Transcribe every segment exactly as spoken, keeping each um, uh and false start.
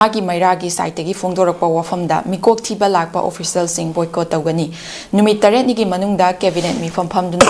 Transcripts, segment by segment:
ꯃꯥꯒꯤ ꯃꯩꯔꯥꯒꯤ ꯁꯥꯏꯠꯇꯒꯤ ꯐꯣꯡꯗꯣꯔꯛꯄ ꯋꯥꯐꯝꯗ ꯃꯤꯀꯣꯛ ꯊꯤꯕ ꯂꯥꯛꯄ ꯑꯣꯐꯤꯁꯤꯌꯦꯜꯁꯤꯡ ꯕꯣꯏꯀꯣꯠ ꯇꯧꯒꯅꯤ꯫ ꯅꯨꯃꯤꯠ ꯇꯔꯦꯠꯅꯤꯒꯤ ꯃꯅꯨꯡꯗ ꯀꯦꯕꯤꯅꯦꯠ ꯃꯤꯐꯝ ꯐꯝꯗꯨꯅ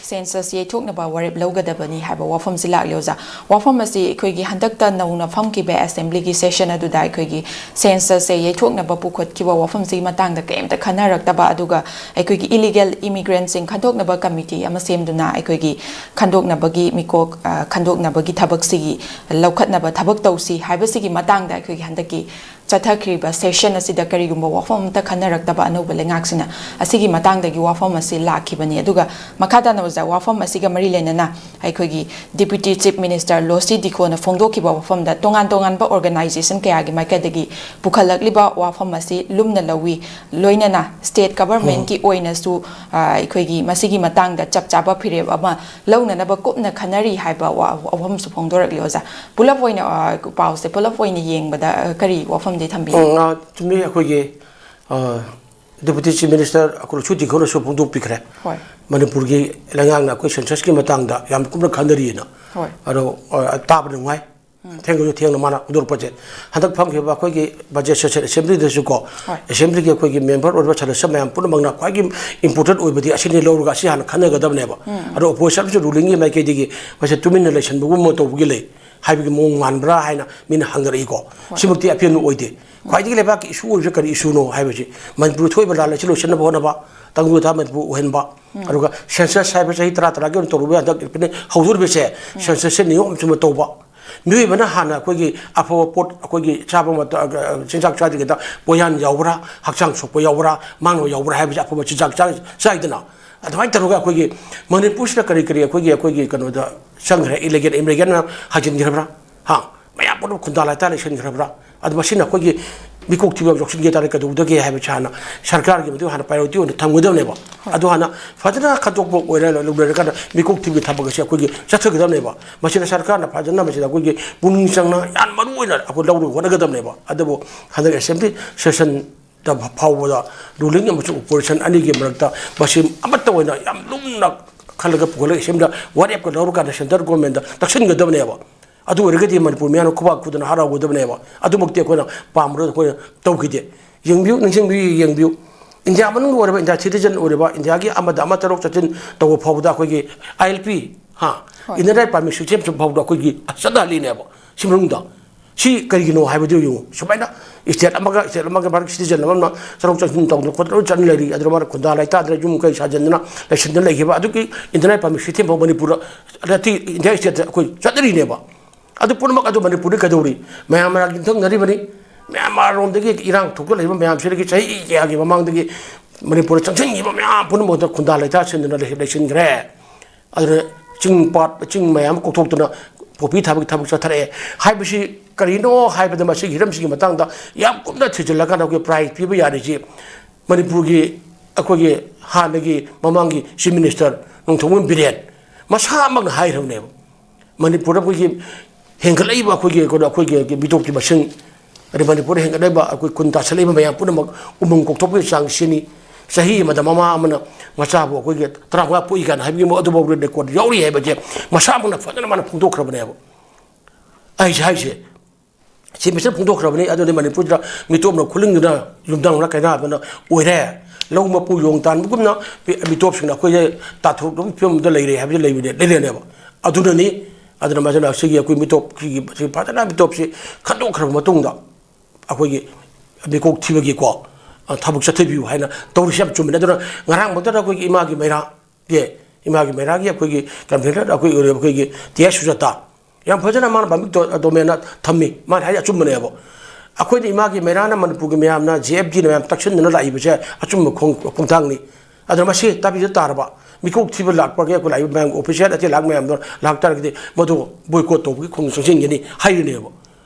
ꯁꯦꯟꯁꯁ ꯌꯩꯊꯣꯛꯅꯕ ꯋꯥꯔꯦꯞ ꯂꯧꯒꯗꯕꯅꯤ ꯍꯥꯏꯕ ꯋꯥꯐꯝꯁꯤ ꯂꯥꯛꯂꯤ ꯑꯣꯖꯥ꯫ ꯋꯥꯐꯝ ꯑꯁꯤ ꯑꯩꯈꯣꯏꯒꯤ ꯍꯟꯗꯛꯇ ꯅꯧꯅ ꯐꯝꯈꯤꯕ ꯑꯦꯁꯦꯝꯕ꯭ꯂꯤꯒꯤ ꯁꯦꯁꯟ ꯑꯗꯨꯗ ꯑꯩꯈꯣꯏꯒꯤ ꯁꯦꯟꯁꯁꯁꯦ ꯌꯩꯊꯣꯛꯅꯕ ꯄꯨꯈꯠꯈꯤꯕ ꯋꯥꯐꯝꯁꯤꯒꯤ ꯃꯇꯥꯡꯗ ꯀꯔꯤꯝꯇ ꯈꯟꯅꯔꯛꯇꯕ, ꯑꯗꯨꯒ ꯑꯩꯈꯣꯏꯒꯤ ꯏꯂꯤꯒꯦꯜ ꯏꯃꯤꯒ꯭ꯔꯦꯟꯁꯤꯡ ꯈꯟꯗꯣꯛꯅꯕ ꯀꯃꯤꯇꯤ ꯑꯃ ꯁꯦꯝꯗꯨꯅ ꯑꯩꯈꯣꯏꯒꯤ ꯈꯟꯗꯣꯛꯅꯕꯒꯤ ꯃꯤꯀꯣꯛ, ꯑ, ꯈꯟꯗꯣꯛꯅꯕꯒꯤ ꯊꯕꯛꯁꯤꯒꯤ ꯂꯧꯈꯠꯅꯕ ꯊꯕꯛ ꯇꯧꯁꯤ ꯍꯥꯏꯕꯁꯤꯒꯤ ꯃꯇꯥꯡꯗ ꯑꯩꯈꯣꯏꯒꯤ ꯍꯟꯗꯛꯀꯤ ꯆꯠꯊꯈ꯭ꯔꯤꯕ ꯁꯦꯁꯟ ꯑꯁꯤꯗ ꯀꯔꯤꯒꯨꯝꯕ ꯋꯥꯐꯝ ꯑꯃꯠꯇ ꯈꯟꯅꯔꯛꯇꯕ ꯑꯅꯧꯕ ꯂꯩꯉꯥꯛꯁꯤꯅ ꯑꯁꯤꯒꯤ ꯃꯇꯥꯡꯗꯒꯤ ꯋꯥꯐꯝ ꯑꯁꯤ ꯂꯥꯛꯈꯤꯕꯅꯤ꯫ ꯑꯗꯨꯒ ꯃꯈꯥ ꯇꯥꯅ ꯑꯣꯖꯥ, ꯋꯥꯐꯝ ꯑꯁꯤꯒ ꯃꯔꯤ ꯂꯩꯅꯅ ꯑꯩꯈꯣꯏꯒꯤ ꯗꯤꯄ꯭ꯌꯨꯇꯤ ꯆꯤꯐ ꯃꯤꯅꯤꯁꯇꯔ ꯂꯣꯁꯤ ꯗꯤꯈꯣꯅ ꯐꯣꯡꯗꯣꯛꯈꯤꯕ ꯋꯥꯐꯝꯗ ꯇꯣꯉꯥꯟ ꯇꯣꯉꯥꯟꯕ ꯑꯣꯔꯒꯅꯥꯏꯖꯦꯁꯟ ꯀꯌꯥꯒꯤ ꯃꯥꯏꯀꯩꯗꯒꯤ ꯄꯨꯈꯠꯂꯛꯂꯤꯕ ꯋꯥꯐꯝ ꯑꯁꯤ ꯂꯨꯝꯅ ꯂꯧꯏ, ꯂꯣꯏꯅꯅ ꯁ꯭ꯇꯦꯠ ꯒꯚꯔꯟꯃꯦꯟꯠꯀꯤ ꯑꯣꯏꯅꯁꯨ, ꯑ, ꯑꯩꯈꯣꯏꯒꯤ ꯃꯁꯤꯒꯤ ꯃꯇꯥꯡꯗ ꯆꯞ ꯆꯥꯕ ꯐꯤꯔꯦꯞ ꯑꯃ ꯂꯧꯅꯅꯕ ꯀꯨꯞꯅ ꯈꯟꯅꯔꯤ ꯍꯥꯏꯕ ꯋꯥ-, ꯋꯥꯐꯝꯁꯨ ꯐꯣꯡꯗꯣꯔꯛꯂꯤ ꯑꯣꯖꯥ꯫ ꯄꯨꯂꯞ ꯑꯣꯏꯅ, ꯑ, ꯄꯥꯎꯁꯦ ꯄꯨꯂꯞ ꯑꯣꯏꯅ ꯌꯦꯡꯕꯗ, ꯑ, ꯀꯔꯤ ꯋꯥꯐꯝꯗꯤ ꯊꯝꯕꯤꯅꯤ? ꯎꯝ, ꯑ, ꯆꯨꯝꯃꯤ꯫ ꯑꯩꯈꯣꯏꯒꯤ, ꯑ, ꯗꯤꯄ꯭ꯌꯨꯇꯤ ꯆꯤꯐ ꯃꯤꯅꯤꯁꯇꯔ ꯑꯩꯈꯣꯏ ꯁꯨꯇꯤ ꯈꯔꯁꯨ ꯐꯣꯡꯗꯣꯛꯄꯤꯈ꯭ꯔꯦ꯫ ꯍꯣꯏ꯫ ꯃꯅꯤꯄꯨꯔꯒꯤ ꯂꯩꯉꯥꯛꯅ ꯑꯩꯈꯣꯏ ꯁꯦꯟꯁꯁꯀꯤ ꯃꯇꯥꯡꯗ ꯌꯥꯝ ꯀꯨꯞꯅ ꯈꯟꯅꯔꯤꯑꯅ꯫ ꯍꯣꯏ꯫ ꯑꯗꯣ, ꯑ, ꯇꯥꯕ ꯅꯨꯡꯉꯥꯏ꯫ ꯎꯝ꯫ ꯊꯦꯡꯕꯁꯨ ꯊꯦꯡꯅ ꯃꯥꯅ ꯐꯣꯡꯗꯣꯔꯛꯄꯁꯦ꯫ ꯍꯟꯗꯛ ꯐꯝꯈꯤꯕ ꯑꯩꯈꯣꯏꯒꯤ ꯕꯖꯦꯠ ꯁꯦꯁꯟ ꯑꯦꯁꯦꯝꯕ꯭ꯂꯤꯗꯁꯨ ꯀꯣ, ꯍꯣꯏ꯫ ꯑꯦꯁꯦꯝꯕ꯭ꯂꯤꯒꯤ ꯑꯩꯈꯣꯏꯒꯤ ꯃꯦꯝꯕꯔ ꯑꯣꯏꯔꯤꯕ ꯁꯗꯁ꯭ꯌ ꯃꯌꯥꯝ ꯄꯨꯝꯅꯃꯛꯅ ꯈ꯭ꯋꯥꯏꯒꯤ ꯏꯝꯄꯣꯔꯇꯦꯟ ꯑꯣꯏꯕꯗꯤ ꯑꯁꯤꯅꯤ ꯂꯧꯔꯒ ꯑꯁꯤ ꯍꯥꯟꯅ ꯈꯟꯅꯒꯗꯕꯅꯦꯕ꯫ ꯎꯝ꯫ ꯑꯗꯣ ꯑꯣꯄꯣꯖꯤꯁꯟ ꯑꯃꯁꯨ ꯔꯨꯂꯤꯡꯒꯤ ꯃꯥꯏꯀꯩꯗꯒꯤ ꯃꯁꯤ ꯇꯨꯃꯤꯟꯅ ꯂꯩꯁꯟꯕꯒꯨꯝꯕ ꯇꯧꯕꯒꯤ ꯂꯩ ꯍꯥꯏꯕꯒꯤ ꯃꯑꯣꯡ ꯃꯥꯟꯕ꯭ꯔꯥ ꯍꯥꯏꯅ ꯃꯤꯅ ꯍꯪꯅꯔꯛꯏꯀꯣ꯫ ꯍꯣꯏ꯫ ꯁꯤꯃꯛꯇꯤ ꯑꯄꯦꯟꯕ ꯑꯣꯏꯗꯦ꯫ ꯎꯝ꯫ ꯈ꯭ꯋꯥꯏꯗꯒꯤ ꯂꯩꯕꯥꯛꯀꯤ ꯏꯁꯨ ꯑꯣꯏꯔꯤꯕꯁꯦ ꯀꯔꯤ ꯏꯁꯨꯅꯣ ꯍꯥꯏꯕꯁꯤ, ꯃꯅꯤꯄꯨꯔꯗ ꯊꯣꯛꯏꯕ ꯂꯥꯟ ꯑꯁꯤ ꯂꯣꯏꯁꯤꯟꯅꯕ ꯍꯣꯠꯅꯕ, ꯇꯪꯗꯨ ꯂꯩꯇꯥ ꯃꯅꯤꯄꯨꯔ ꯑꯣꯏꯍꯟꯕ, ꯎꯝ꯫ ꯑꯗꯨꯒ ꯁꯦꯟꯁꯁ ꯍꯥꯏꯕ ꯆꯍꯤ ꯇꯔꯥ ꯇꯔꯥꯒꯤ ꯑꯣꯏꯅ ꯇꯧꯔꯨꯕ ꯍꯟꯗꯛ ꯍꯧꯗꯣꯔꯤꯕꯁꯦ, ꯎꯝ꯫ ꯁꯦꯟꯁꯁꯁꯦ ꯅꯤꯌꯣꯝ ꯆꯨꯝꯅ ꯇꯧꯕ, ꯃꯤꯑꯣꯏꯕꯅ ꯍꯥꯟꯅ ꯑꯩꯈꯣꯏꯒꯤ ꯑꯐꯕ ꯄꯣꯠ, ꯑꯩꯈꯣꯏꯒꯤ ꯆꯥꯕ ꯃꯇꯝ, ꯆꯤꯟꯖꯥꯛ ꯆꯥꯗ꯭ꯔꯤꯉꯩꯗ ꯄꯣꯌꯥꯟ ꯌꯥꯎꯕ꯭ꯔꯥ, ꯍꯛꯆꯥꯡ ꯁꯣꯛꯄ ꯌꯥꯎꯕ꯭ꯔꯥ, ꯃꯥꯡꯕ ꯌꯥꯎꯕ꯭ꯔꯥ ꯍꯥꯏꯕꯁꯦ ꯑꯐꯕ ꯆꯤꯟꯖꯥꯛ ꯆꯥ-, ꯆꯥꯏꯗꯅ꯫ ꯑꯗꯨꯃꯥꯏꯅ ꯇꯧꯔꯒ ꯑꯩꯈꯣꯏꯒꯤ ꯃꯅꯤꯄꯨꯔꯁꯤꯗ ꯀꯔꯤ ꯀꯔꯤ ꯑꯩꯈꯣꯏꯒꯤ, ꯑꯩꯈꯣꯏꯒꯤ ꯀꯩꯅꯣꯗ ꯆꯪꯈ꯭ꯔꯦ, ꯏꯂꯤꯒꯦꯜ ꯏꯃꯤꯒ꯭ꯔꯦꯟ ꯃꯌꯥꯝ ꯍꯥꯏꯖꯤꯟꯈ꯭ꯔꯕ꯭ꯔꯥ? ꯍꯥ? ꯃꯌꯥꯝ ꯄꯨꯝꯅꯃꯛ ꯈꯨꯟꯗꯥ ꯂꯥꯏꯇꯥ ꯂꯩꯁꯤꯟꯈ꯭ꯔꯕ꯭ꯔꯥ? ꯑꯗꯨ ꯃꯁꯤꯅ ꯑꯩꯈꯣꯏꯒꯤ ꯃꯤꯀꯣꯛ ꯊꯤꯕ ꯌꯥꯎꯁꯤꯟꯒꯦ ꯇꯥꯔꯗꯤ ꯀꯩꯗꯧꯗꯒꯦ ꯍꯥꯏꯕꯁꯤ ꯍꯥꯟꯅ ꯁꯔꯀꯥꯔꯒꯤ ꯃꯇꯨꯡ ꯍꯥꯟꯅ ꯄ꯭ꯔꯥꯏꯌꯣꯔꯤꯇꯤ ꯑꯣꯏꯅ ꯊꯝꯒꯗꯕꯅꯦꯕ꯫ ꯍꯣꯏ꯫ ꯑꯗꯨ ꯍꯥꯟꯅ ꯐꯖꯅ ꯈꯟꯗꯣꯛꯄ ꯑꯣꯏꯔ ꯂꯣꯏꯔꯀꯥꯟꯗ ꯃꯤꯀꯣꯛ ꯊꯤꯕꯒꯤ ꯊꯕꯛ ꯑꯁꯤ ꯑꯩꯈꯣꯏꯒꯤ ꯆꯠꯊꯒꯗꯕꯅꯦꯕ꯫ ꯃꯁꯤꯗ ꯁꯔꯀꯥꯔꯅ ꯐꯖꯅ ꯃꯁꯤꯗ ꯑꯩꯈꯣꯏꯒꯤ ꯄꯨꯛꯅꯤꯡ ꯆꯪꯅ ꯌꯥꯝ ꯃꯔꯨ ꯑꯣꯏꯅ ꯑꯩꯈꯣꯏ ꯂꯧꯔꯒ ꯍꯣꯠꯅꯒꯗꯕꯅꯦꯕ꯫ ꯑꯗꯨꯕꯨ ꯍꯟꯗꯛ ꯑꯦꯁꯦꯝꯕ꯭ꯂꯤ ꯁꯦꯁꯟꯗ ꯐꯥꯎꯕꯗ ꯔꯨꯂꯤꯡ ꯑꯃꯁꯨꯡ ꯑꯣꯄꯣꯖꯤꯁꯟ ꯑꯅꯤꯒꯤ ꯃꯔꯛꯇ ꯃꯁꯤ ꯑꯃꯠꯇ ꯑꯣꯏꯅ ꯌꯥꯝ ꯂꯨꯝꯅ ꯈꯜꯂꯒ ꯄꯨꯈꯠꯂꯒ ꯑꯦꯁꯦꯝꯕ꯭ꯂꯤꯗ ꯋꯥꯔꯦꯞꯀ ꯂꯧꯔꯀꯥꯟꯗ ꯁꯦꯟꯇ꯭ꯔꯦꯜ ꯒꯣꯔꯃꯦꯟꯗ ꯇꯛꯁꯤꯟꯒꯗꯕꯅꯦꯕ꯫ ꯑꯗꯨ ꯑꯣꯏꯔꯒꯗꯤ ꯃꯅꯤꯄꯨꯔ ꯃꯤꯌꯥꯝꯅ ꯈꯨꯕꯥꯛ ꯈꯨꯗꯅ ꯍꯔꯥꯎꯒꯗꯕꯅꯦꯕ꯫ ꯑꯗꯨꯃꯛꯇꯤ ꯑꯩꯈꯣꯏꯅ ꯄꯥꯝꯕꯗ ꯑꯩꯈꯣꯏꯅ ꯇꯧꯈꯤꯗꯦ꯫ ꯌꯦꯡꯕꯤꯌꯨ, ꯅꯤꯡꯁꯤꯡꯕꯤꯌꯨ, ꯌꯦꯡꯕꯤꯌꯨ꯫ ꯏꯟꯗꯤꯌꯥ ꯃꯅꯨꯡꯒꯤ ꯑꯣꯏꯔꯕ, ꯏꯟꯗꯤꯌꯥ ꯁꯤꯇꯤꯖꯟ ꯑꯣꯏꯔꯕ, ꯏꯟꯗꯤꯌꯥꯒꯤ ꯑꯃꯗ ꯑꯃ ꯆꯠꯊꯣꯛ ꯆꯠꯁꯤꯟ ꯇꯧꯕ ꯐꯥꯎꯕꯗ ꯑꯩꯈꯣꯏꯒꯤ ILP, ꯍꯥ, ꯍꯣꯏ꯫ Inner Line Permit system ꯐꯥꯎꯕꯗ ꯑꯩꯈꯣꯏꯒꯤ ꯆꯠꯅꯍꯜꯂꯤꯅꯦꯕ꯫ ꯁꯤ ꯃꯅꯨꯡꯗ ꯁꯤ ꯀꯔꯤꯒꯤꯅꯣ ꯍꯥꯏꯕꯗꯨ ꯌꯦꯡꯉꯨ꯫ ꯁꯨꯃꯥꯏꯅ state ꯑꯃꯒ state ꯑꯃꯒ ꯃꯔꯛ citizen ꯑꯃꯅ ꯆꯠꯊꯣꯛ ꯆꯠꯁꯤꯟ ꯇꯧꯗꯅ ꯈꯣꯠꯇꯅ ꯂꯣꯏ ꯆꯠꯅ ꯂꯩꯔꯤ꯫ ꯑꯗꯨꯅ ꯃꯥꯅ ꯈꯨꯟꯗꯥ ꯂꯩꯇꯥꯗꯅ ꯌꯨꯝ ꯀꯩ ꯁꯥꯖꯟꯗꯅ ꯂꯩꯁꯤꯟꯗꯅ ꯂꯩꯈꯤꯕ ꯑꯗꯨꯒꯤ Inner Line Permit system ꯐꯥꯎ ꯃꯅꯤꯄꯨꯔꯗ ꯅꯠꯇꯦ, ꯏꯟꯗꯤꯌꯥ stateꯇ ꯑꯩꯈꯣꯏ ꯆꯠꯅꯔꯤꯅꯦꯕ꯫ ꯑꯗꯨ ꯄꯨꯝꯅꯃꯛ ꯑꯗꯨ ꯃꯅꯤꯄꯨꯔꯗ ꯀꯩꯗꯧꯔꯤ? ꯃꯌꯥꯝ ꯃꯔꯛ ꯌꯨꯝꯊꯪꯅꯔꯤꯕꯅꯤ꯫ ꯃꯌꯥꯟꯃꯥꯔꯔꯣꯝꯗꯒꯤ ꯏꯔꯥꯡ ꯊꯣꯛꯂꯛꯂꯤꯕ ꯃꯌꯥꯝꯁꯤꯗꯒꯤ ꯆꯍꯤ ꯀꯌꯥꯒꯤ ꯃꯃꯥꯡꯗꯒꯤ ꯃꯅꯤꯄꯨꯔꯗ ꯆꯪꯁꯤꯟꯈꯤꯕ ꯃꯌꯥꯝ ꯄꯨꯝꯅꯃꯛꯇ ꯈꯨꯟꯗꯥ ꯂꯩꯇꯥ ꯁꯤꯟꯗꯨꯅ ꯂꯩ-, ꯂꯩꯁꯤꯟꯈ꯭ꯔꯦ꯫ ꯑꯗꯨꯅ ꯆꯤꯡ ꯄꯥꯠ, ꯆꯤꯡ ꯃꯌꯥꯝ ꯀꯣꯛꯊꯣꯛꯇꯨꯅ poppy ꯊꯥꯕꯒꯤ ꯊꯕꯛ ꯆꯠꯊꯔꯛꯑꯦ꯫ ꯍꯥꯏꯕꯁꯤ ꯀꯔꯤꯅꯣ ꯍꯥꯏꯕꯗ ꯃꯁꯤꯒꯤ ꯍꯤꯔꯝꯁꯤꯒꯤ ꯃꯇꯥꯡꯗ ꯌꯥꯝ ꯀꯨꯞꯅ ꯊꯤꯖꯤꯜꯂꯀꯥꯟꯗ ꯑꯩꯈꯣꯏ prize ꯄꯤꯕ ꯌꯥꯔꯤꯁꯤ ꯃꯅꯤꯄꯨꯔꯒꯤ ꯑꯩꯈꯣꯏꯒꯤ ꯍꯥꯟꯅꯒꯤ ꯃꯃꯥꯡꯒꯤ Chief Minister ꯅꯣꯡꯊꯣꯝꯕꯝ ꯕꯤꯔꯦꯟ ꯃꯁꯥꯃꯛꯅ ꯍꯥꯏꯈ꯭ꯔꯕꯅꯦꯕ꯫ ꯃꯅꯤꯄꯨꯔꯗ ꯑꯩꯈꯣꯏꯒꯤ ꯍꯦꯟꯒꯠꯂꯛꯏꯕ ꯑꯩꯈꯣꯏꯒꯤ, ꯀꯩꯅꯣ, ꯑꯩꯈꯣꯏꯒꯤ ꯃꯤꯇꯣꯞꯀꯤ ꯃꯁꯤꯡ, ꯑꯗꯩ ꯃꯅꯤꯄꯨꯔꯗ ꯍꯦꯟꯒꯠꯂꯛꯏꯕ ꯑꯩꯈꯣꯏ ꯈꯨꯟ ꯇꯥꯁꯜꯂꯛꯏꯕ ꯃꯌꯥꯝ ꯄꯨꯝꯅꯃꯛ ꯎꯃꯪ ꯀꯣꯛꯊꯣꯛꯄꯒꯤ ꯆꯥꯡ ꯁꯤꯅꯤ꯫ ꯆꯍꯤ ꯑꯃꯗ ꯃꯃꯥ ꯑꯃꯅ ꯃꯆꯥꯕꯨ ꯑꯩꯈꯣꯏꯒꯤ ꯇꯔꯥꯃꯉꯥ ꯄꯣꯛꯏ ꯀꯥꯏꯅ ꯍꯥꯏꯕꯒꯤ ꯑꯗꯨꯐꯥꯎ record ꯌꯥꯎꯔꯤ ꯍꯥꯏꯕꯁꯦ ꯃꯁꯥꯃꯛꯅ ꯐꯖꯅ ꯃꯥꯅ ꯐꯣꯡꯗꯣꯛꯈ꯭ꯔꯕꯅꯦꯕ꯫ ꯑꯩꯁꯦ ꯍꯥꯏꯁꯦ ꯁꯤ ꯃꯤꯁꯅ ꯐꯣꯡꯗꯣꯛꯈ꯭ꯔꯕꯅꯤ꯫ ꯑꯗꯨꯗꯤ ꯃꯅꯤꯄꯨꯔꯗ ꯃꯤꯇꯣꯞꯅ ꯈꯨꯂꯤꯡꯗꯨꯅ ꯌꯨꯝꯊꯪꯅ ꯀꯩꯅꯥꯗꯨꯅ ꯑꯣꯏꯔꯦ꯫ ꯂꯧ ꯃꯄꯨ ꯌꯣꯡ ꯇꯥꯟꯕꯒꯨꯝꯅ ꯃꯤ-, ꯃꯤꯇꯣꯞꯁꯤꯡꯅ ꯑꯩꯈꯣꯏꯁꯦ ꯇꯥꯊꯣꯛꯄꯒꯤ ꯐꯤꯕꯝꯗ ꯂꯩꯔꯦ ꯍꯥꯏꯕꯁꯦ ꯂꯩꯕꯅꯦ, ꯂꯩꯔꯦꯅꯦꯕ꯫ ꯑꯗꯨꯅꯅꯤ, ꯑꯗꯨꯅ ꯃꯁꯤꯅ ꯁꯤꯒꯤ ꯑꯩꯈꯣꯏ ꯃꯤꯇꯣꯞꯁꯤꯒꯤ, ꯁꯤ ꯐꯖꯅ ꯃꯤꯇꯣꯞꯁꯤ ꯈꯟꯗꯣꯛꯈ꯭ꯔꯕ ꯃꯇꯨꯡꯗ ꯑꯩꯈꯣꯏꯒꯤ ꯃꯤꯀꯣꯛ ꯊꯤꯕꯒꯤꯀꯣ, ꯑ, ꯊꯕꯛ ꯆꯠꯊꯕꯤꯌꯨ ꯍꯥꯏꯅ ꯇꯧꯔꯤꯁꯤ ꯌꯥꯝ ꯆꯨꯝꯕꯅꯤ꯫ ꯑꯗꯨꯅ ꯉꯔꯥꯡ ꯃꯛꯇꯗ ꯑꯩꯈꯣꯏꯒꯤ ꯏꯃꯥꯒꯤ ꯃꯩꯔꯥ, ꯑꯦ, ꯏꯃꯥꯒꯤ ꯃꯩꯔꯥꯒꯤ ꯑꯩꯈꯣꯏꯒꯤ convener ꯑꯩꯈꯣꯏ ꯑꯣꯏꯔꯤꯕ ꯑꯩꯈꯣꯏꯒꯤ ꯇꯤ ꯑꯥꯏ ꯁꯨꯖꯥꯇꯥ, ꯌꯥꯝ ꯐꯖꯅ ꯃꯥꯅ public do-, domainꯗ ꯊꯝꯃꯤ꯫ ꯃꯥꯅ ꯍꯥꯏꯁꯦ ꯑꯆꯨꯝꯕꯅꯦꯕ꯫ ꯑꯩꯈꯣꯏꯅ ꯏꯃꯥꯒꯤ ꯃꯩꯔꯥꯅ ꯃꯅꯤꯄꯨꯔꯒꯤ ꯃꯌꯥꯝꯅ, ꯖꯦ ꯑꯦꯐ ꯗꯤꯅ ꯃꯌꯥꯝ ꯇꯛꯁꯤꯟꯗꯅ ꯂꯥꯛꯏꯕꯁꯦ ꯑꯆꯨꯝꯕ ꯈꯣꯡ-, ꯈꯣꯡꯊꯥꯡꯅꯤ꯫ ꯑꯗꯨꯅ ꯃꯁꯤ ꯇꯥꯕꯤꯗ ꯇꯥꯔꯕ ꯃꯤꯀꯣꯛ ꯊꯤꯕ ꯂꯥꯛꯄꯒꯤ ꯑꯩꯈꯣꯏ ꯂꯥꯛꯏꯕ ꯃꯌꯥꯝꯒꯤ official ꯑꯇꯩ ꯂꯥꯛ ꯃꯌꯥꯝꯗꯣ ꯂꯥꯛꯇꯥꯔꯒꯗꯤ ꯃꯗꯨ boycott ꯇꯧꯕꯒꯤ ꯈꯣꯡ ꯆꯪꯁꯤꯟꯒꯅꯤ ꯍꯥꯏꯔꯤꯅꯦꯕ꯫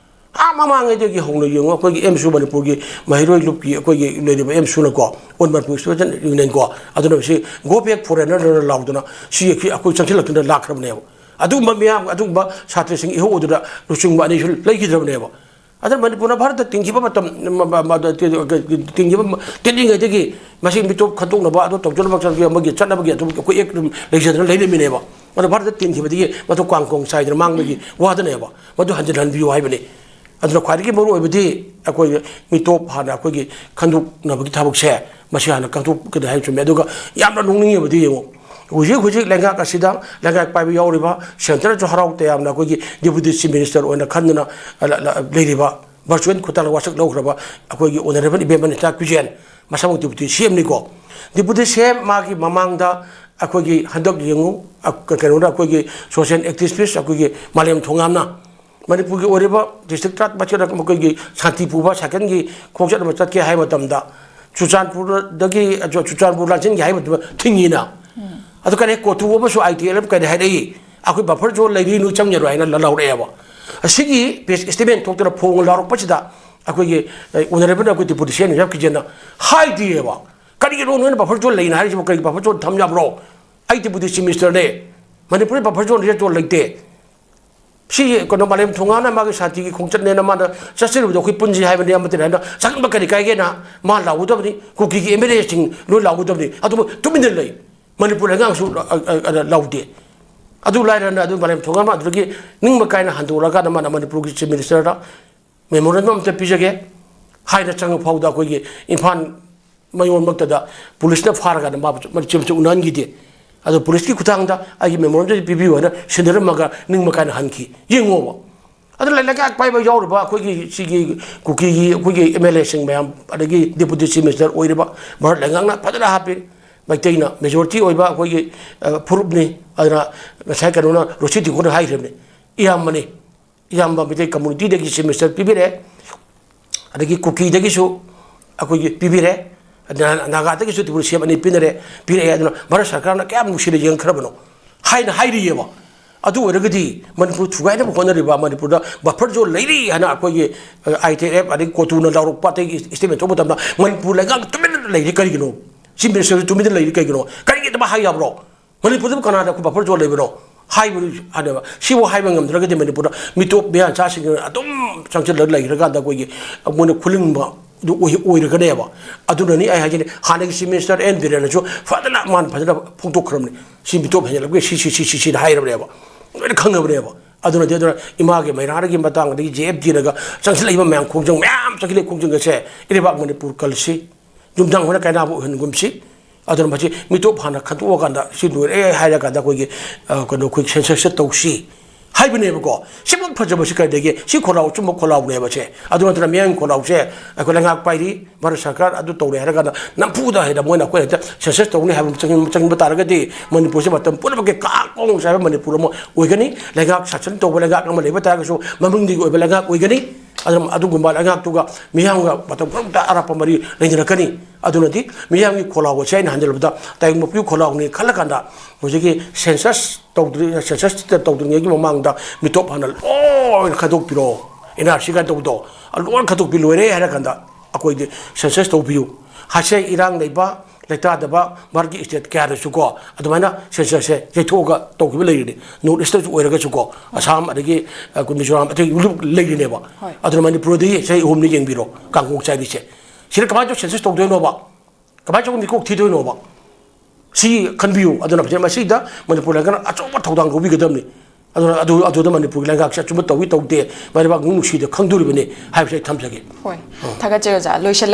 ꯑꯥ ꯃꯃꯥꯡꯉꯩꯗꯒꯤ ꯍꯧꯅ ꯌꯦꯡꯉꯨ, ꯑꯩꯈꯣꯏꯒꯤ ꯑꯦꯝꯁꯨ, ꯃꯅꯤꯄꯨꯔꯒꯤ ꯃꯍꯩꯔꯣꯏ ꯂꯨꯞꯀꯤ ꯑꯩꯈꯣꯏꯒꯤ ꯂꯩꯔꯤꯕ ꯑꯦꯝꯁꯨꯅꯀꯣ, All Manipur Student Unionꯀꯣ, ꯑꯗꯨꯅ ꯁꯤ Go Back Foreignerꯅ ꯂꯥꯎꯗꯅ ꯁꯤ ꯑꯩꯈꯣꯏ, ꯑꯩꯈꯣꯏ ꯆꯪꯁꯤꯜꯂꯛꯇꯨꯅ ꯂꯥꯛꯈ꯭ꯔꯕꯅꯦꯕ꯫ ꯑꯗꯨꯒꯨꯝꯕ ꯃꯤꯌꯥꯝ, ꯑꯗꯨꯒꯨꯝꯕ ꯁꯥꯇ꯭ꯔꯁꯤꯡ ꯏꯍꯧ ꯑꯗꯨꯗ ꯂꯨꯆꯤꯡꯕ ꯑꯅꯤꯁꯨ ꯂꯩꯈꯤꯗ꯭ꯔꯕꯅꯦꯕ꯫ ꯑꯗꯨꯅ ꯃꯅꯤꯄꯨꯔꯅ ꯚꯥꯔꯠꯇ ꯇꯤꯟꯈꯤꯕ ꯃꯇꯝ, ꯃ-, ꯃ-, ꯃ-, ꯇꯤꯟꯈꯤꯕ ꯃ-, ꯇꯤꯟꯈꯤꯕ ꯇꯤꯟꯂꯤꯉꯩꯗꯒꯤ ꯃꯁꯤ ꯃꯤꯇꯣꯞ ꯈꯟꯗꯣꯛꯅꯕ, ꯑꯗꯨ ꯇꯧꯖꯅꯕ ꯆꯠꯅꯕꯒꯤ ꯑꯗꯨꯝ ꯑꯩꯈꯣꯏ ꯑꯦꯛ ꯑꯗꯨꯝ ꯂꯩꯖꯗꯅ ꯂꯩꯔꯝꯃꯤꯅꯦꯕ꯫ ꯑꯗꯣ ꯚꯥꯔꯠꯇ ꯇꯤꯟꯈꯤꯕꯗꯒꯤ ꯃꯗꯨ ꯀꯥꯡ ꯀꯣꯡ ꯆꯥꯏꯗꯅ ꯃꯥꯡꯕꯒꯤ ꯋꯥꯗꯅꯦꯕ꯫ ꯃꯗꯨ ꯍꯟꯖꯤꯟꯍꯟꯕꯤꯌꯨ ꯍꯥꯏꯕꯅꯤ꯫ ꯑꯗꯨꯅ ꯈ꯭ꯋꯥꯏꯗꯒꯤ ꯃꯔꯨ ꯑꯣꯏꯕꯗꯤ ꯑꯩꯈꯣꯏ ꯃꯤꯇꯣꯞ ꯍꯥꯟꯅ ꯑꯩꯈꯣꯏꯒꯤ ꯈꯟꯗꯣꯛꯅꯕꯒꯤ ꯊꯕꯛꯁꯦ, ꯃꯁꯤ ꯍꯥꯟꯅ ꯀꯟꯊꯣꯛꯀꯅꯤ ꯍꯥꯏꯕ ꯆꯨꯝꯃꯦ꯫ ꯑꯗꯨꯒ ꯌꯥꯝꯅ ꯅꯣꯛꯅꯤꯡꯉꯤꯕꯗꯤ ꯌꯦꯡꯉꯨ, ꯍꯧꯖꯤꯛ ꯍꯧꯖꯤꯛ ꯂꯩꯉꯥꯛ ꯑꯁꯤꯗ ꯂꯩꯉꯥꯛ ꯄꯥꯏꯕ ꯌꯥꯎꯔꯤꯕ, ꯁꯦꯟꯇꯔꯁꯨ ꯍꯔꯥꯎ ꯇꯌꯥꯝꯅ ꯑꯩꯈꯣꯏꯒꯤ ꯗꯤꯄꯨꯇꯤ ꯆꯤꯐ ꯃꯤꯅꯤꯁꯇꯔ ꯑꯣꯏꯅ ꯈꯟꯗꯅ, ꯑ, ꯂ-, ꯂ-, ꯂꯩꯔꯤꯕ, ꯚꯔꯆꯨꯋꯦꯜ ꯈꯨꯠꯊꯥꯡꯗ ꯋꯥꯁꯛ ꯂꯧꯈ꯭ꯔꯕ ꯑꯩꯈꯣꯏꯒꯤ ꯑꯣꯅꯔꯦꯕꯜ ꯏꯕꯦꯝꯃ ꯅꯤꯇꯥ ꯀꯨꯏꯖꯦꯟ, ꯃꯁꯥꯃꯛ ꯗꯤꯄꯨꯇꯤ ꯁꯤ ꯑꯦꯝꯅꯤꯀꯣ꯫ ꯗꯤꯄꯨꯇꯤ ꯁꯤ ꯑꯦꯝ ꯃꯥꯒꯤ ꯃꯃꯥꯡꯗ ꯑꯩꯈꯣꯏꯒꯤ ꯍꯟꯗꯛ ꯌꯦꯡꯉꯨ, ꯑ, ꯀ-, ꯀꯩꯅꯣꯅ, ꯑꯩꯈꯣꯏꯒꯤ ꯁꯣꯁꯤꯌꯦꯜ ꯑꯦꯛꯇꯤꯚꯤꯁ ꯑꯩꯈꯣꯏꯒꯤ ꯃꯥꯂꯦꯝ ꯊꯣꯉꯥꯝꯅ ꯃꯅꯤꯄꯨꯔꯒꯤ ꯑꯣꯏꯔꯤꯕ ꯗꯤꯁꯇ꯭ꯔꯤꯛ ꯇꯔꯥꯃꯥꯄꯜꯗ ꯃꯈꯣꯏꯒꯤ ꯁꯥꯟꯇꯤ ꯄꯨꯕ ꯁꯥꯏꯀꯜꯒꯤ ꯈꯣꯡꯆꯠ ꯑꯃ ꯆꯠꯀꯦ ꯍꯥꯏꯕ ꯃꯇꯝꯗ, ꯆꯨꯔꯆꯥꯟꯄꯨꯔꯗꯒꯤ, ꯆꯨ-, ꯆꯨꯔꯆꯥꯟꯄꯨꯔ ꯂꯥꯟꯁꯤꯟꯒꯦ ꯍꯥꯏꯕ ꯃꯇꯝꯗ ꯊꯤꯡꯉꯤꯅ꯫ ꯑꯗꯨ ꯀꯔꯤ ꯀꯣꯇꯨ ꯑꯃꯁꯨ ꯑꯥꯏ ꯇꯤ ꯑꯦꯜ ꯑꯦꯐ ꯀꯔꯤ ꯍꯥꯏꯔꯛꯏ, "ꯑꯩꯈꯣꯏ ꯕꯐꯔ ꯖꯣꯟ ꯂꯩꯔꯤ, ꯅꯣꯏ ꯆꯪꯖꯔꯣꯏ" ꯍꯥꯏꯅ ꯂ-, ꯂꯧꯔꯛꯑꯦꯕ꯫ ꯑꯁꯤꯒꯤ ꯄ꯭ꯔꯦꯁ ꯁ꯭ꯇꯦꯠꯃꯦꯟ ꯊꯣꯛꯇꯅ ꯐꯣꯡ ꯂꯥꯎꯔꯛꯄꯁꯤꯗ ꯑꯩꯈꯣꯏꯒꯤ, ꯑꯦ, ꯑꯣꯅꯔꯦꯕꯜ ꯑꯩꯈꯣꯏ ꯗꯤꯄꯨꯇꯤ ꯁꯤ ꯑꯦꯝ ꯌꯥꯝ ꯀꯤꯖꯅ ꯍꯥꯏꯗꯦꯕ꯫ "ꯀꯔꯤꯒꯤꯅꯣ ꯅꯣꯏꯅ ꯕꯐꯔ ꯖꯣꯟ ꯂꯩꯅ ꯍꯥꯏꯔꯤꯁꯤꯕꯨ? ꯀꯔꯤꯒꯤ ꯕꯐꯔ ꯖꯣꯟ ꯊꯝ ꯌꯥꯕ꯭ꯔꯣ? ꯑꯩ ꯗꯤꯄꯨꯇꯤ ꯆꯤꯐ ꯃꯤꯅꯤꯁꯇꯔꯅꯦ, ꯃꯅꯤꯄꯨꯔꯗ ꯕꯐꯔ ꯖꯣꯟ, ꯔꯦꯗ ꯖꯣꯟ ꯂꯩꯇꯦ꯫ ꯁꯤ ꯀꯩꯅꯣ ꯃꯥꯂꯦꯝ ꯊꯣꯡꯉꯥꯅ ꯃꯥꯒꯤ ꯁꯥꯟꯇꯤꯒꯤ ꯈꯣꯡꯆꯠꯅꯦꯅ ꯃꯥꯅ ꯆꯠꯆꯔꯨꯕꯗꯣ ꯑꯩꯈꯣꯏ ꯄꯨꯟꯁꯤ ꯍꯥꯏꯕꯅꯤ ꯑꯃꯠꯇꯅꯤ" ꯍꯥꯏꯅ ꯆꯪꯍꯟꯕ ꯀꯔꯤ ꯀꯥꯏꯒꯦꯅ ꯃꯥ ꯂꯥꯎꯒꯗꯕꯅꯤ꯫ ꯀꯨꯀꯤꯒꯤ ꯑꯦꯝ ꯑꯦꯜ ꯑꯦꯁꯤꯡ ꯂꯣꯏ ꯂꯥꯎꯒꯗꯕꯅꯤ꯫ ꯑꯗꯨꯕꯨ ꯇꯨꯃꯤꯟꯅ ꯂꯩ꯫ ꯃꯅꯤꯄꯨꯔ ꯂꯩꯉꯥꯛꯁꯨ, ꯑ, ꯑ, ꯑ, ꯂꯥꯎꯗꯦ꯫ ꯑꯗꯨ ꯂꯥꯏꯔꯅ ꯑꯗꯨ ꯃꯥꯂꯦꯝ ꯊꯣꯡꯉꯥꯅ ꯑꯗꯨꯗꯒꯤ ꯅꯤꯡꯕ ꯀꯥꯏꯅ ꯍꯟꯗꯣꯛꯂꯀꯥꯟꯗ ꯃꯥꯅ ꯃꯅꯤꯄꯨꯔꯒꯤ ꯆꯤꯐ ꯃꯤꯅꯤꯁꯇꯔꯗ ꯃꯦꯃꯣꯔꯦꯟꯗꯝ ꯑꯝꯇ ꯄꯤꯖꯒꯦ ꯍꯥꯏꯅ ꯆꯪꯉ ꯐꯥꯎꯗ ꯑꯩꯈꯣꯏꯒꯤ ꯏꯝꯐꯥꯜ ꯃꯌꯣꯟꯃꯛꯇꯗ ꯄꯨꯂꯤꯁꯅ ꯐꯥꯔꯒ ꯃꯥꯕꯨ ꯃꯔꯤꯛ ꯆꯦꯝꯆ ꯎꯅꯍꯟꯈꯤꯗꯦ꯫ ꯑꯗꯣ ꯄꯨꯂꯤꯁꯀꯤ ꯈꯨꯠꯊꯥꯡꯗ ꯑꯩꯒꯤ ꯃꯦꯃꯣꯔꯦꯟꯗꯝꯁꯤ ꯄꯤꯕꯤꯌꯨ ꯍꯥꯏꯅ ꯁꯤꯟꯅꯔꯝꯃꯒ ꯅꯤꯡꯕ ꯀꯥꯏꯅ ꯍꯟꯈꯤ꯫ ꯌꯦꯡꯉꯣꯕ꯫ ꯑꯗꯨꯅ ꯂꯩꯉꯥꯛ ꯄꯥꯏꯕ ꯌꯥꯎꯔꯤꯕ ꯑꯩꯈꯣꯏꯒꯤ ꯁꯤꯒꯤ ꯀꯨꯀꯤꯒꯤ ꯑꯩꯈꯣꯏꯒꯤ ꯑꯦꯝ ꯑꯦꯜ ꯑꯦꯁꯤꯡ ꯃꯌꯥꯝ, ꯑꯗꯒꯤ ꯗꯤꯄꯨꯇꯤ ꯆꯤꯐ ꯃꯤꯅꯤꯁꯇꯔ ꯑꯣꯏꯔꯤꯕ ꯚꯥꯔꯠ ꯂꯩꯉꯥꯛꯅ ꯐꯖꯅ ꯍꯥꯞꯄꯤ꯫ ꯃꯩꯇꯩꯅ ꯃꯦꯖꯣꯔꯤꯇꯤ ꯑꯣꯏꯕ ꯑꯩꯈꯣꯏꯒꯤ, ꯑ, ꯐꯨꯔꯨꯞꯅꯤ꯫ ꯑꯗꯨꯅ ꯉꯁꯥꯏ ꯀꯩꯅꯣꯅ, ꯔꯣꯁꯤ ꯇꯤꯡꯈꯣꯡꯅ ꯍꯥꯏꯈ꯭ꯔꯕꯅꯤ, ꯏꯌꯥꯝꯕꯅꯤ꯫ ꯏꯌꯥꯝꯕ ꯃꯩꯇꯩ ꯀꯝꯃꯨꯅꯤꯇꯤꯗꯒꯤ ꯆꯤꯐ ꯃꯤꯅꯤꯁꯇꯔ ꯄꯤꯕꯤꯔꯦ, ꯑꯗꯒꯤ ꯀꯨꯀꯤꯗꯒꯤꯁꯨ ꯑꯩꯈꯣꯏꯒꯤ ꯄꯤꯕꯤꯔꯦ, ꯅꯥ-, ꯅꯥꯒꯥꯗꯒꯤꯁꯨ ꯇ꯭ꯔꯤꯄꯨꯔꯥ ꯁꯤ ꯑꯦꯝ ꯑꯅꯤ ꯄꯤꯅꯔꯦ, ꯄꯤꯔꯛꯑꯦ꯫ ꯑꯗꯨꯅ ꯚꯥꯔꯠ ꯁꯔꯀꯥꯔꯅ ꯀꯌꯥꯝ ꯅꯨꯡꯁꯤꯅ ꯌꯦꯡꯈ꯭ꯔꯕꯅꯣ ꯍꯥꯏꯅ ꯍꯥꯏꯔꯤꯑꯕ꯫ ꯑꯗꯨ ꯑꯣꯏꯔꯒꯗꯤ ꯃꯅꯤꯄꯨꯔ ꯊꯨꯒꯥꯏꯅꯕ ꯍꯣꯠꯅꯔꯤꯕ, ꯃꯅꯤꯄꯨꯔꯗ ꯕꯐꯔ ꯖꯣꯟ ꯂꯩꯔꯤ ꯍꯥꯏꯅ ꯑꯩꯈꯣꯏꯒꯤ, ꯑ, ꯑꯥꯏ ꯇꯤ ꯑꯦꯐ ꯑꯗꯒꯤ ꯀꯣꯇꯨꯅ ꯂꯥꯎꯔꯛꯄ, ꯑꯇꯩꯒꯤ ꯁ꯭ꯇꯦꯠꯃꯦꯟ ꯊꯣꯛꯄ ꯃꯇꯝꯗ ꯃꯅꯤꯄꯨꯔ ꯂꯩꯉꯥꯛ ꯇꯨꯃꯤꯟꯅ ꯂꯩꯔꯤ ꯀꯔꯤꯒꯤꯅꯣ? ꯆꯤꯐ ꯃꯤꯅꯤꯁꯇꯔꯁꯨ ꯇꯨꯃꯤꯟꯅ ꯂꯩꯔꯤ ꯀꯩꯒꯤꯅꯣ? ꯀꯔꯤꯒꯤꯗꯃꯛ ꯍꯥꯏ ꯌꯥꯕ꯭ꯔꯣ? ꯃꯅꯤꯄꯨꯔꯗꯕꯨ ꯀꯅꯥꯗ ꯑꯩꯈꯣꯏ ꯕꯐꯔ ꯖꯣꯟ ꯂꯩꯕꯅꯣ? ꯍꯥꯏꯕ ꯍꯥꯏꯅꯦꯕ꯫ ꯁꯤꯕꯨ ꯍꯥꯏꯕ ꯉꯝꯗ꯭ꯔꯒꯗꯤ ꯃꯅꯤꯄꯨꯔꯗ ꯃꯤꯇꯣꯞ ꯃꯤꯌꯥꯟꯆꯥꯁꯤꯡꯅ ꯑꯗꯨꯝ ꯆꯪꯁꯤꯜꯂꯒ ꯂꯩꯈ꯭ꯔꯀꯥꯟꯗ ꯑꯩꯈꯣꯏꯒꯤ ꯃꯣꯏꯅ ꯈꯨꯂꯤꯡꯕ ꯑꯗꯨ ꯑꯣꯏ-, ꯑꯣꯏꯔꯒꯅꯦꯕ꯫ ꯑꯗꯨꯅꯅꯤ ꯑꯩ ꯍꯥꯏꯖꯅꯤ, ꯍꯥꯟꯅꯒꯤ ꯆꯤꯐ ꯃꯤꯅꯤꯁꯇꯔ ꯑꯦꯟ ꯕꯤꯔꯦꯟꯅꯁꯨ ꯐꯖꯅ, ꯃꯥꯅ ꯐꯖꯅ ꯐꯣꯡꯗꯣꯛꯈ꯭ꯔꯕꯅꯤ꯫ ꯁꯤ ꯃꯤꯇꯣꯞ ꯍꯦꯟꯖꯜꯂꯛꯄꯒꯤ ꯁꯤ, ꯁꯤ, ꯁꯤ, ꯁꯤ, ꯁꯤꯅ ꯍꯥꯏꯔꯕꯅꯦꯕ꯫ ꯂꯣꯏꯅ ꯈꯪꯅꯕꯅꯦꯕ꯫ ꯑꯗꯨꯅꯗꯤ, ꯑꯗꯨꯅ ꯏꯃꯥꯒꯤ ꯃꯩꯔꯥꯒꯤ ꯃꯇꯥꯡ, ꯑꯗꯒꯤ ꯖꯦ ꯑꯦꯐ ꯇꯤꯅꯒ ꯆꯪꯁꯤꯜꯂꯛꯏꯕ ꯃꯌꯥꯝ, ꯈꯣꯡꯖꯪ ꯃꯌꯥꯝ ꯆꯪꯁꯤꯜꯂꯛꯏ, ꯈꯣꯡꯖꯪ ꯑꯁꯦ ꯏꯔꯩꯕꯥꯛ ꯃꯅꯤꯄꯨꯔ ꯀꯜꯁꯤ, ꯌꯨꯝꯊꯪ ꯍꯣꯏꯅ ꯀꯥꯏꯅꯕ ꯑꯣꯏꯍꯟꯒꯨꯝꯁꯤ꯫ ꯑꯗꯨꯅ ꯃꯁꯤ ꯃꯤꯇꯣꯞ ꯍꯥꯟꯅ ꯈꯟꯗꯣꯛꯑꯀꯥꯟꯗ, ꯁꯤ ꯂꯣꯏꯔꯦ ꯍꯥꯏꯔꯀꯥꯟꯗ ꯑꯩꯈꯣꯏꯒꯤ, ꯑ, ꯀꯩꯅꯣ, ꯑꯩꯈꯣꯏ ꯁꯦꯟꯁꯁꯁꯦ ꯇꯧꯁꯤ ꯍꯥꯏꯕꯅꯦꯕꯀꯣ꯫ ꯁꯤꯃꯨꯛ ꯐꯖꯕꯁꯤ ꯀꯥꯏꯗꯒꯤ? ꯁꯤ ꯈꯣꯜꯂꯥꯎ, ꯑꯆꯨꯝꯕ ꯈꯣꯜꯂꯥꯎꯅꯦꯕ ꯁꯦ꯫ ꯑꯗꯨ ꯅꯠꯇꯅ ꯃꯤꯌꯥꯝꯒꯤ ꯈꯣꯜꯂꯥꯎꯁꯦ ꯑꯩꯈꯣꯏ ꯂꯩꯉꯥꯛ ꯄꯥꯏꯔꯤ, ꯚꯥꯔꯠ ꯁꯔꯀꯥꯔ ꯑꯗꯨ ꯇꯧꯔꯦ ꯍꯥꯏꯔꯀꯥꯟꯗ ꯅꯝꯐꯨꯗ ꯍꯦꯛꯇ ꯃꯣꯏꯅ ꯑꯩꯈꯣꯏ ꯍꯦꯛꯇ ꯁꯦꯟꯁꯁ ꯇꯧꯅꯤ ꯍꯥꯏꯕ ꯑꯃ ꯆꯪ-, ꯆꯪꯕ ꯇꯥꯔꯒꯗꯤ ꯃꯅꯤꯄꯨꯔꯁꯦ ꯃꯇꯝ ꯄꯨꯝꯅꯃꯛꯀꯤ ꯀꯥ ꯀꯣꯡ ꯆꯥꯏꯕ ꯃꯅꯤꯄꯨꯔ ꯑꯃ ꯑꯣꯏꯒꯅꯤ꯫ ꯂꯩꯉꯥꯛ ꯁꯥꯁꯟ ꯇꯧꯕ ꯂꯩꯉꯥꯛ ꯑꯃ ꯂꯩꯕ ꯇꯥꯔꯒꯁꯨ ꯃꯃꯤꯡꯗꯒꯤ ꯑꯣꯏꯕ ꯂꯩꯉꯥꯛ ꯑꯣꯏꯒꯅꯤ꯫ ꯑꯗꯨꯅ ꯑꯗꯨꯒꯨꯝꯕ ꯂꯩꯉꯥꯛꯇꯨꯒ ꯃꯤꯌꯥꯝꯒ ꯃꯇꯝ ꯄꯨꯝꯅꯃꯛꯇ ꯑꯔꯥꯞꯄ ꯃꯔꯤ ꯂꯩꯅꯔꯛꯀꯅꯤ꯫ ꯑꯗꯨꯅꯗꯤ ꯃꯤꯌꯥꯝꯒꯤ ꯈꯣꯜꯂꯥꯎ ꯑꯁꯦ ꯑꯩꯅ ꯍꯟꯖꯤꯜꯂꯕꯗ ꯇꯥꯏꯕꯪ ꯃꯄꯨꯒꯤ ꯈꯣꯜꯂꯥꯎꯅꯤ ꯈꯜꯂꯀꯥꯟꯗ ꯍꯧꯖꯤꯛꯀꯤ ꯁꯦꯟꯁꯁ ꯇꯧꯗ꯭ꯔꯤ-, ꯁꯦꯟꯁꯁ ꯇꯧꯗ꯭ꯔꯤꯉꯩꯒꯤ ꯃꯃꯥꯡꯗ ꯃꯤꯇꯣꯞ ꯍꯥꯟꯅ ꯂꯣꯏꯅ ꯈꯟꯗꯣꯛꯄꯤꯔꯣ, ꯑꯦꯟ ꯑꯥꯔ ꯁꯤ ꯀꯥꯏꯅ ꯇꯧꯕꯗꯣ, ꯑꯗꯨ ꯂꯣꯏꯅ ꯈꯟꯗꯣꯛꯄꯤ ꯂꯣꯏꯔꯦ ꯍꯥꯏꯔ ꯀꯥꯟꯗ ꯑꯩꯈꯣꯏꯗꯤ ꯁꯦꯟꯁꯁ ꯇꯧꯕꯤꯌꯨ꯫ ꯍꯥꯏꯁꯦ ꯏꯔꯥꯡ ꯂꯩꯕ, ꯂꯩꯇꯥꯗꯕ ꯚꯥꯔꯠꯀꯤ ꯁ꯭ꯇꯦꯠ ꯀꯌꯥꯗꯁꯨꯀꯣ ꯑꯗꯨꯃꯥꯏꯅ ꯁꯦꯟꯁꯁꯁꯦ ꯌꯩꯊꯣꯛꯑꯒ ꯇꯧꯈꯤꯕ ꯂꯩꯔꯤꯅꯤ꯫ ꯅꯣꯔꯠ ꯏꯁꯇꯁꯨ ꯑꯣꯏꯔꯒꯁꯨꯀꯣ, ꯑꯁꯥꯝ ꯑꯗꯒꯤ, ꯑ, ꯃꯤꯖꯣꯔꯥꯝ ꯑꯇꯩ ꯂꯩꯔꯤꯅꯦꯕ꯫ ꯍꯣꯏ꯫ ꯑꯗꯨꯅ ꯃꯅꯤꯄꯨꯔꯗꯗꯤ ꯆꯍꯤ ꯑꯍꯨꯝꯅꯤ ꯌꯦꯡꯕꯤꯔꯣ, ꯀꯥꯡꯒꯣꯛ ꯆꯥꯏꯔꯤꯁꯦ꯫ ꯁꯤꯗ ꯀꯃꯥꯏꯅ ꯇꯧ ꯁꯦꯟꯁꯁ ꯇꯧꯗꯣꯏꯅꯣꯕ? ꯀꯃꯥꯏꯅ ꯇꯧ ꯃꯤꯀꯣꯛ ꯊꯤꯗꯣꯏꯅꯣꯕ? ꯁꯤ ꯈꯟꯕꯤꯌꯨ꯫ ꯑꯗꯨꯅ ꯐꯖꯅ ꯃꯁꯤꯗ ꯃꯅꯤꯄꯨꯔ ꯂꯩꯉꯥꯛꯅ ꯑꯆꯧꯕ ꯊꯧꯗꯥꯡ ꯂꯧꯕꯤꯒꯗꯕꯅꯤ꯫ ꯑꯗꯨꯅ ꯑꯗꯨ, ꯑꯗꯨꯗ ꯃꯅꯤꯄꯨꯔꯒꯤ ꯂꯩꯉꯥꯛꯁꯦ ꯑꯆꯨꯝꯕ ꯇꯧꯏ ꯇꯧꯗꯦ, ꯃꯔꯩꯕꯥꯛ ꯅꯨꯡ ꯅꯨꯡꯁꯤꯗ ꯈꯪꯗꯣꯔꯤꯕꯅꯤ ꯍꯥꯏꯕꯁꯦ ꯑꯩ ꯊꯝꯖꯒꯦ꯫ ꯍꯣꯏ꯫ ꯊꯥꯒꯠꯆꯔꯤ ꯑꯣꯖꯥ꯫ ꯂꯣꯏꯁꯤꯜꯂꯛ